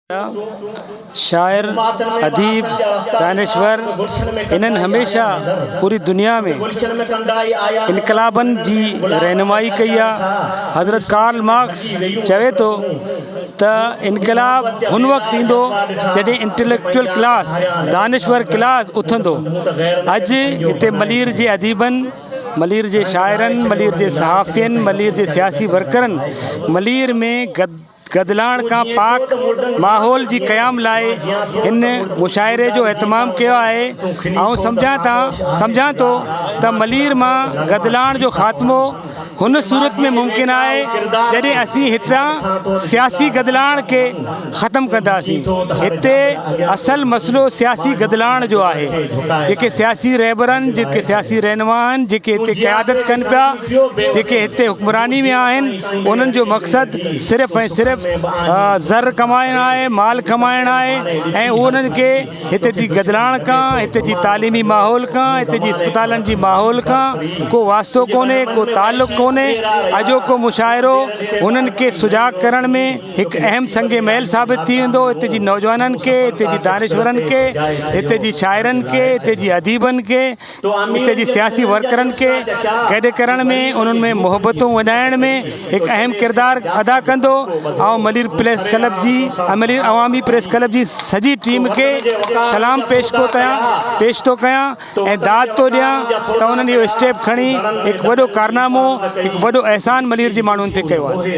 شاعر، اديب، دانشور انهن هميشه پوري دنيا ۾ انقلابن جي رهنمائي ڪئي آ. حضرت ڪارل مارڪس چوي ٿو ته انقلاب هن وقت ايندو جڏهن انٽليڪچوئل ڪلاس، دانشور ڪلاس اٿندو. اڄ هتي ملير جي اديبن، ملير جي شاعرن، ملير جي صحافين، ملير جي سياسي ورڪرن ملير ۾ گدلاڻ کان پاڪ ماحول جي قيام لاء هن مشاعري جو اهتمام ڪيو آهي. آئون سمجهان ٿا سمجهان ٿو ته ملير مان گدلاڻ جو خاتمو هن صورت ۾ ممڪن آهي جڏهن اسين هتان سياسي گدلاڻ کي ختم ڪنداسين. هتي اصل مسئلو سياسي گدلاڻ جو آهي. جيڪي سياسي رهبرن، جيڪي سياسي رهنما آهن، جيڪي هتي قيادت ڪن پيا، جيڪي هتي حڪمراني ۾ آهن، انهن جو مقصد صرف ۽ صرف زر ڪمائڻ آهي، مال ڪمائڻ آهي ۽ انهن کي هتي جي گدلاڻ کان، هتي جي تعليمي ماحول کان، هتي جي اسپتالن جي ماحول کان ڪو واسطو ڪونهي، ڪو تعلق ڪونهي. اڄوڪو مشاعرو انهن کي سجاڳ ڪرڻ ۾ هڪ اهم سنگ ميل ثابت ٿي ويندو. هتي جي نوجوانن کي، هتي جي دانشورن کي، هتي جي شاعرن کي، هتي جي اديبن کي، اتي جي سياسي ورڪرن کي گڏ ڪرڻ ۾ انهن ۾ محبتون وڌائڻ ۾ هڪ اهم ڪردار ادا ڪندو. آئون ملير پريس ڪلب جي ملير عوامي پريس ڪلب جي سڄي ٽيم کي سلام پيش ڪو ڪيان پيش ٿو ڪيان ۽ داد ٿو ڏيان ته انهن اهو اسٽيپ کڻي هڪ وڏو ڪارنامو هڪ وڏو احسان ملير جي ماڻهن تي ڪيو آهي.